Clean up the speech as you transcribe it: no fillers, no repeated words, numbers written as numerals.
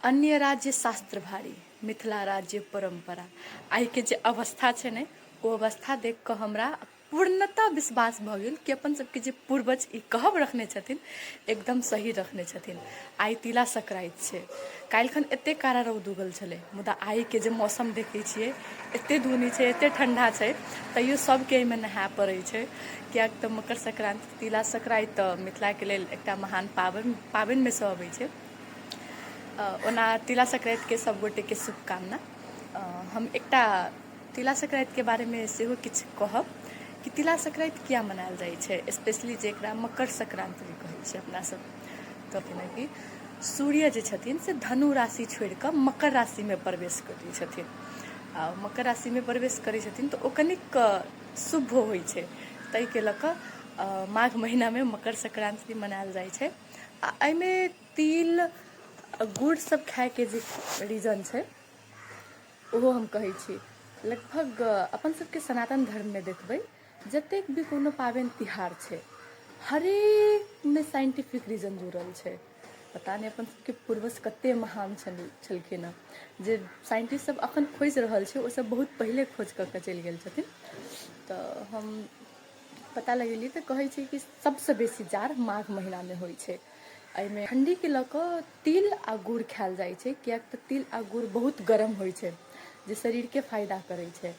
अन्य राज्य शास्त्र भारी, मिथिला राज्य परम्परा। आइके जे अवस्था छै ने, ओ अवस्था देख कऽ हमरा पूर्णतः विश्वास भऽ गेल कि अपन सबके जे पूर्वज ई कहब रखने छथिन, एकदम सही रखने छथिन। आइ तिला संक्रान्ति छै। काल्हिखन एतेक कड़ा रौद उगल छलै, मुदा आइके जे मौसम देखै छियै, एते धुनी छै, एते ठण्डा छै, तैयो सबके एहिमे नहाय पड़ै छै, किएक तऽ मकर संक्रान्ति, तिला संक्रान्ति तऽ मिथिलाके लेल एकटा महान पाबनि पाबनिमे सँ अबै छै। ओना तिला संक्रान्तिके सब गोटेके शुभकामना। हम एकटा तिला संक्रान्तिके बारेमे सेहो किछु कहब कि तिला संक्रान्ति किया मनायल जाइ छै, स्पेशली जे एकरा मकर संक्रान्ति भी कहै छै अपना सब। तऽ जेनाकि सूर्य जे छथिन से धनु राशि छोड़ि कऽ मकर राशिमे प्रवेश करै छथिन, आ मकर राशिमे प्रवेश करै छथिन तऽ ओ कनिक शुभ होइ छै, ताहिके लऽ कऽ माघ महिनामे मकर संक्रान्ति मनायल जाइ छै। आ एहिमे तिल गुड़ सब खायके जे रीजन छै, ओहो हम कहै छी। लगभग अपन सबके सनातन धर्ममे देखबै, जतेक भी कोनो पाबनि तिहार छै, हरेकमे साइंटिफिक रीजन जुड़ल छै। पता नहि अपन सबके पूर्वज कते महान छलखिन हँ, जे साइंटिस्ट सब अखन खोजि रहल छै, ओ सब बहुत पहिले खोज कऽ के चलि गेल छथिन। तऽ हम पता लगेलियै तऽ कहै छै कि सबसँ बेसी जाड़ माघ महिनामे होइ छै। एहिमे ठण्डीके लऽ कऽ तिल आ गुड़ खायल जाइ छै, किएक तऽ तिल आ गुड़ बहुत गरम होइ छै, जे शरीरके फायदा करै छै।